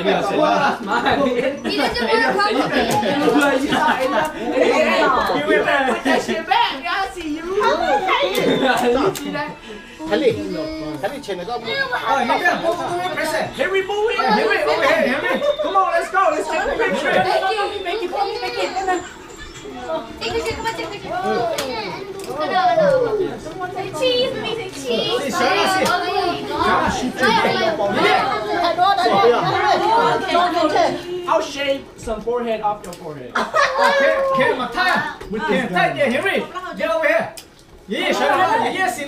He doesn't want to come. He doesn't want to come. He went back. I see you. Thái Ly, Thái Ly, trên này có một. Henry, move here. Henry, over here, Henry. Come on, let's go. Let's take a picture. Make it, make it, make it. Take a picture, come on, take a picture. Say cheese with me, say cheese. Say cheese. Say cheese. I'll shave some forehead off your forehead. Okay, okay, my time. We can take it, Henry. Get over here. Yes, sir. Yes, sir.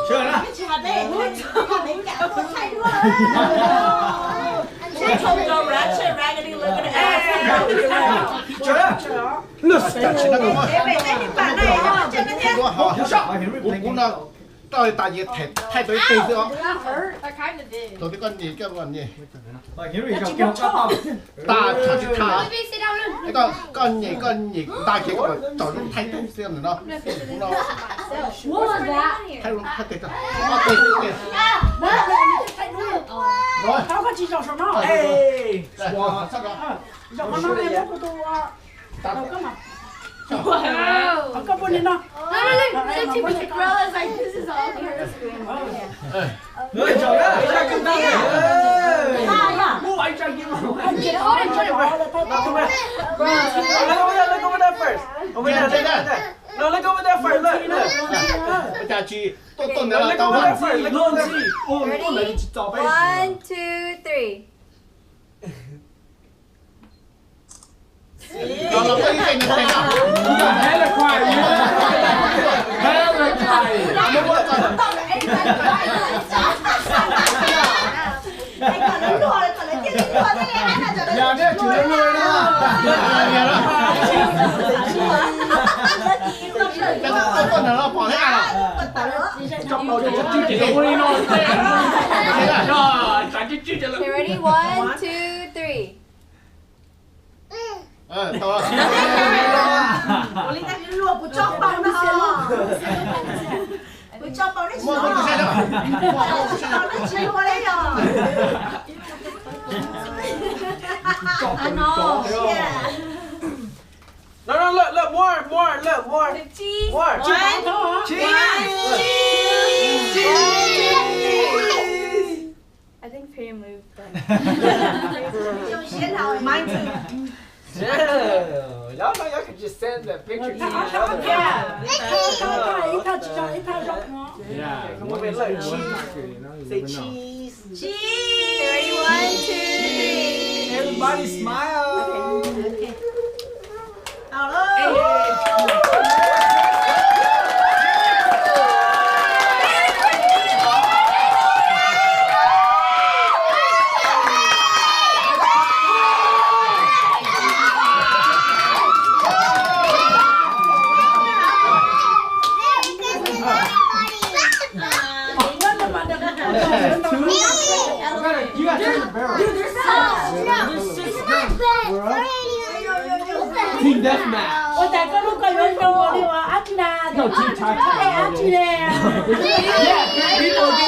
Sir. Ratchet, raggedy, looking ass. Sir. Ua kuv no rau tas ces thaij tau ib teg xwb os. Thaum twg koj nyem koj nyem. Tas tsis tas. Koj nyem koj nyem tas ces koj tsom zoo thaij teg xwb no. Kuv no thaij zoo thaij teg. Ob teg xwb. Koj pon li no. No, no, no, no, no, no, no, no, no, no, no, no. Look over there, look over there first. Over there, look over there. No, look over there first. Look, look. Cas tsis tuaj tuaj ntawd los tau. Look over there first. Look over there. One, two, three. Los los koj ib teg no tes no. Hella quiet, hella quiet. Yog nej tsis luag luag no. Koj tuaj ntawd los pom thiab. Okay, ready? One, two, three. Ua li cas luag kuv tso paus no. Kuv tso paus nej tsis luag. Tso paus nej tsis luag li os. No, no, look, look, more, more, look, more. More. One, two, three. I think Pam moved them. Mine too. Dude, y'all know y'all could just send the picture to each other. Yeah. Ib thaj tsis zoo, ib thaj zoo no. Yeah, come over, look, cheese. Say cheese. Cheese. Ready, one, two, three. Everybody smile. Okay. Team deathmatch. Ua cas koj lub koj yuav zoo li uas dab tsi na? No, team tag team. Dab tsi ne? Yeah, people do.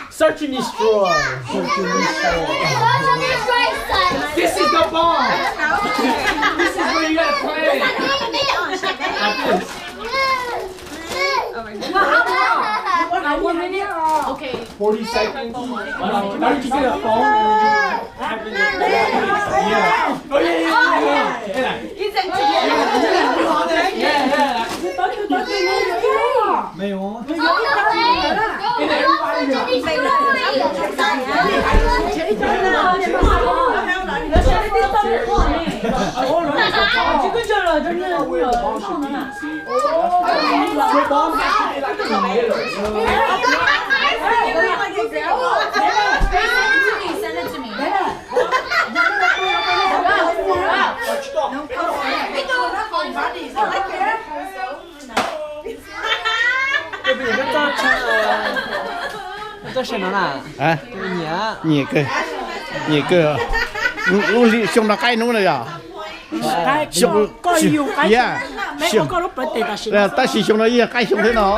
Search and destroy. Search and destroy. This is the bomb. This is where you gotta play. Like this. One minute? Okay. Forty seconds. How did you get a phone? Yeah. Oh, yeah, yeah, yeah, yeah. Yeah, yeah. Nyiam kawg, nyiam kawg. Lub xyoo no qaib hnub no yog. Tab sis xyoo no yog qaib xyoo thiab no.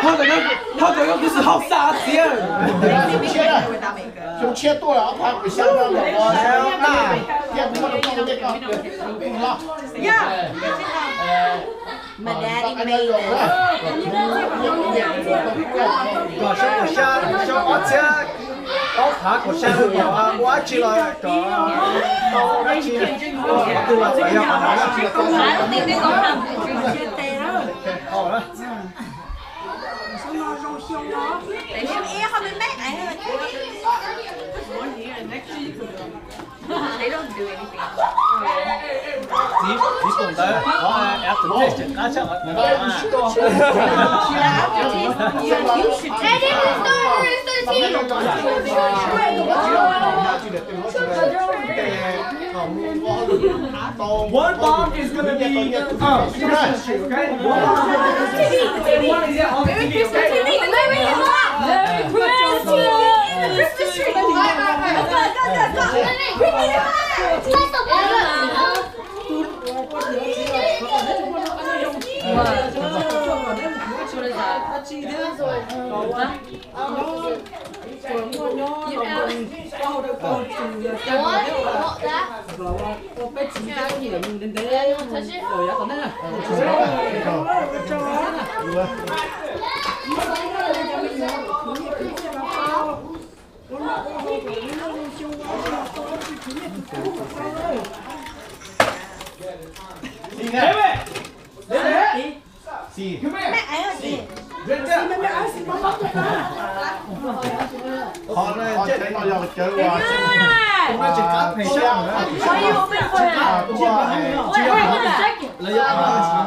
Thov kom nyob, thov kom nyob kuv xwm hauj sam txiv. Xyoo tshiab tuaj ob phav kuv xya no los thiab kuv muaj rau koj, nej koj los. Kom xyoo xya, xyoo ob txhiab ob phav kaum xya no ua dab tsi los kom tau dab tsi, qhov twg los kom yog qhov ntawd. Txiv, txiv tus ntawd qhov aftertaste qab tshaj. One bomb is gonna be, uh, Christmas tree, okay? One bomb is gonna be, one is on the T V, okay? Merry Christmas! Merry Christmas! Christmas tree! Go, go, go, go, go! Quick, quick, quick!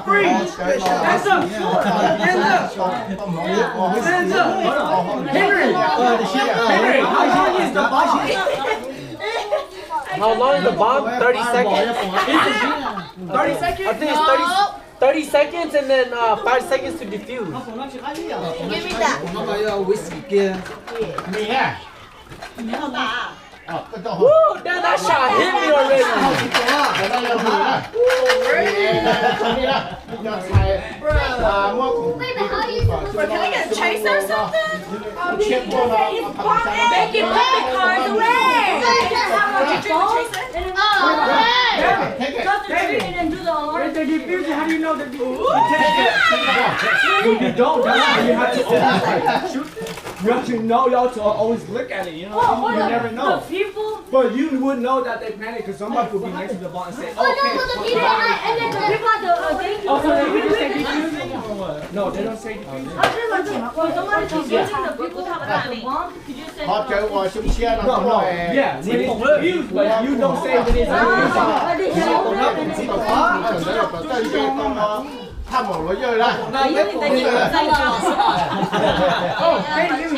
Three. Hands up. Hands up. Hands up. Henry. Henry, how long is the bomb? How long is the bomb? Thirty seconds. Thirty seconds? I think it's thirty, thirty seconds and then uh, five seconds to defuse. Give me that. Woo, that, that shot hit me already. Wait, but can I get a chaser or something? Make it put the cards away. Chaser? Take it. Just to shoot it and do the alarm. If they defuse it, how do you know that they defuse it? Take it. When you don't, that's why you have to always, like, shoot. You have to know, you have to always look at it, you know? What, what, you never know. The people? But you would know that they planted because somebody would be next to the bomb and say, oh, okay, no, no, the people, I, and then the people at the, uh, thing. Oh, so they would just say defusing or what? No, they don't say defusing. Well, somebody's defusing the people at the bomb. Qhov chaw uas xyoo tshiab no. No, no. Yeah, when it's defused, but you don't say when it's defused. Thaj maum los yawg lawm. Oh, thank you.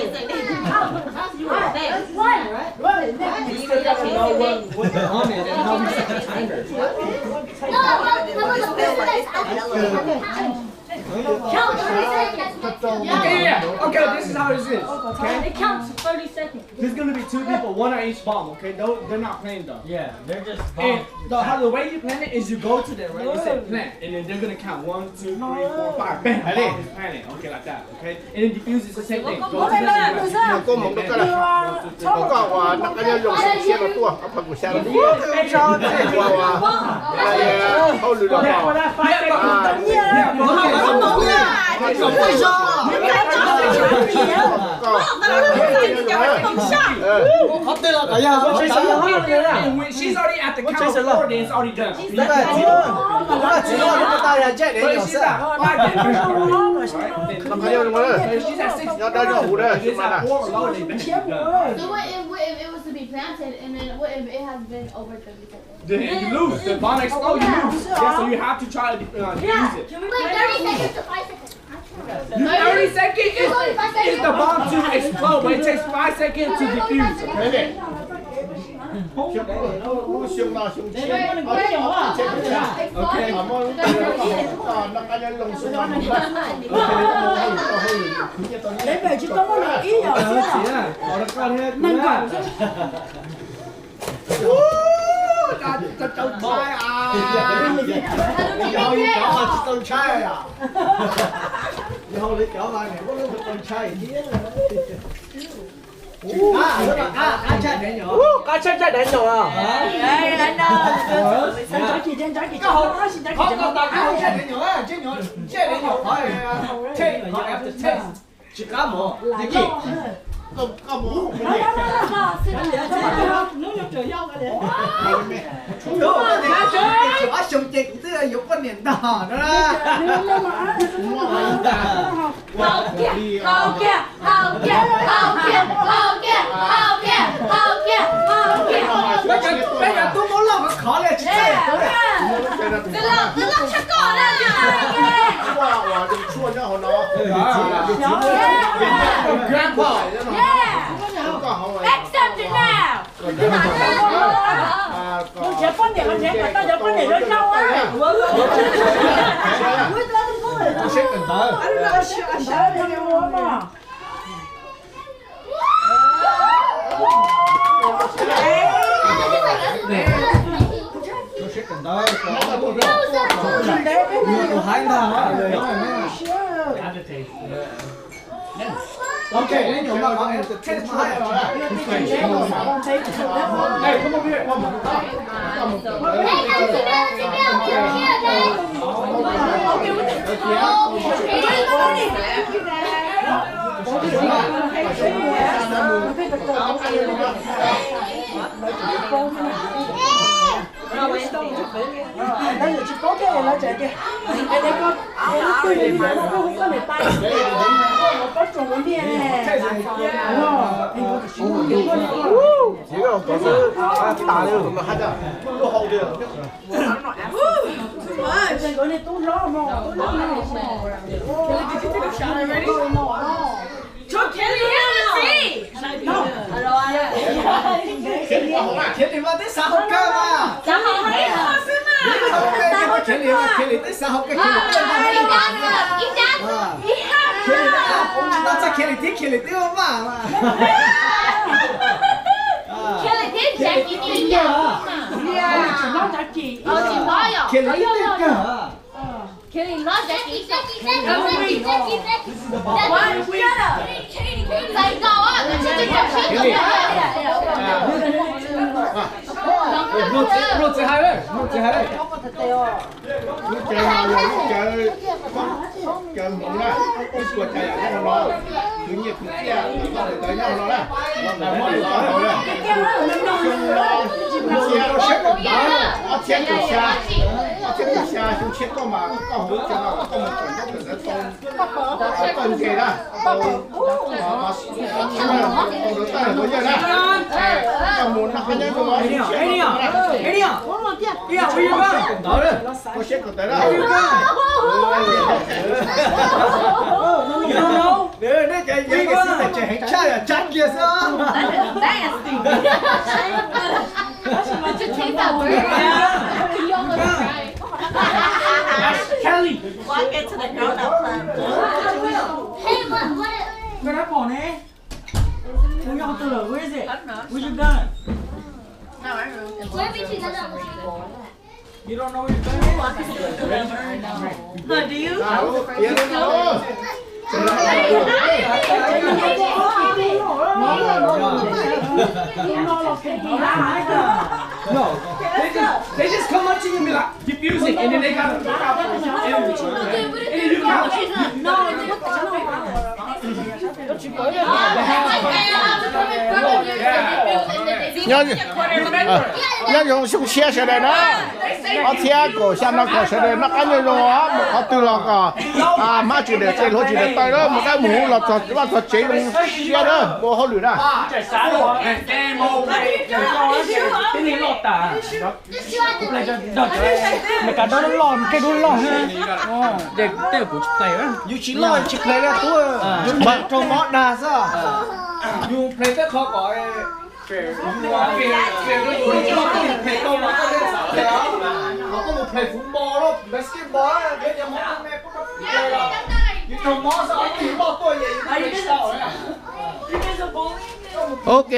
You still gotta know what, what they're on it and how we set the timer. Count thirty seconds. Okay, yeah, yeah. Okay, this is how this is. Okay? It counts thirty seconds. There's gonna be two people, one on each bomb, okay? Don't, they're not playing though. Yeah, they're just bomb. And the, how, the way you plant it is you go to them, right? You say plant, and then they're gonna count one, two, three, four, five. Bam! Bomb is planted. Okay, like that, okay? And it defuses the same thing. Go to them. Koj mus koj koj ua noj qab nyob zoo xyoo tshiab no tuaj, ob phav kaum xya no tuaj. Ua ua hauj lwm los Qhov twg los kom yog. And when she's already at the count of four, then it's already done. Txiv loj, txiv loj, txiv loj, txiv loj, txiv loj, txiv loj. Noj qab nyob zoo, nyob dawb nyob huv na, sib ntsib na. So what if, what if it was to be planted and then what if it has been over thirty seconds? Then you lose. The bomb explodes, you lose. Yeah, so you have to try to, uh, defuse it. Wait, thirty seconds to five seconds. Thirty seconds is, is the bomb to explode, but it takes five seconds to defuse. Xyoo no xyoo tshiab, okay, noj qab nyob zoo xyoo no. Tsis tau ntshai os, tsis tau ntshai os. Yog hauv lawv cov mas niam muab lub tsis tau ntshai thiab. Qab tshaj dav nyom. Qab tshaj dav nyom. Qhov ko tas qab tshaj dav nyom, ntsej dav nyom qhov, taste, qhov after taste. Tsis qab mog. Ob xyoo ces kuv twb yuav poj niam ntog no. Haus kiag, haus kiag, haus kiag, haus kiag, haus kiag, haus kiag, haus kiag, haus kiag. Peb cov tub Hmoob loj khov khov li tsis txawj. Txwj laug, txwj laug tshaj koj na. Tshuaj uas tshuaj nyob hauv no. Yeah. Accept it now. Nws tsev poj niam los tsev kom tau cov poj niam zoo zoo. Seb kawm ntawv. Seb kawm ntawv. Tus hais ntag. Okay, okay, okay. Hey, come over here. Come on. Khiav dim mas, twb xav hauv kawg mas. Khiav dim mas, khiav dim, twb xav hauv kawg, khiav dim. Khiav dim, tsis tau txog khiav dim thiab, khiav dim twb maj mas. Khiav dim thiab, khiav dim twb kawg. Khiav dim twb kawg. Khiav dim los, khiav dim, khiav dim, khiav dim, khiav dim. Mloog txiv hais, mloog txiv hais. Lub caw no yog lub caw, caw hmoov na, ib puas cav yam nyob hauv no, khwv nyiaj khwv txiaj los koj tus ntawd nyob hauv no na. Xyoo no, ob txhiab kaum xya, ob txhiab kaum xya, xyoo tshiab koj mas koj hauv lub caw no koj mus tsom ntaub tsom ntawv tau, tau tawj ntses na, tau, tau tawj ntses na, koj mus noj qab nyob zoo. Koj siab kawm ntawv na. Tshaj kiag xwb. Kelly. Koj dab pom ne? Mus nyob qhov twg lawm? Where is it? Where you gone? You don't know where you gone? Do you? No, they just, they just come up to you and be like, diffusing, and then they got, and then you got. Nyob, nyob zoo xyoo tshiab sawv daws na. Ob txhiab kaum xya no kom sawv daws noj qab nyob zoo, mus qhov twg los kom hmab tsis dawm txej hluav tsis dawm taw, mus dawb mus huv los txog vaj txog tsev zoo siab na, ua hauj lwm na. Meskas dab loj, kej dub loj. Tej kuv tsis play, yus tsis loj tsis play li tub, yus raug mob dag xwb. Yus play tej qhov kom, yus play tau mas koj xav play, qhov koj mus play football, basketball, yus raug mob xwb, yus loj tuaj yus play tsis tau. Ok.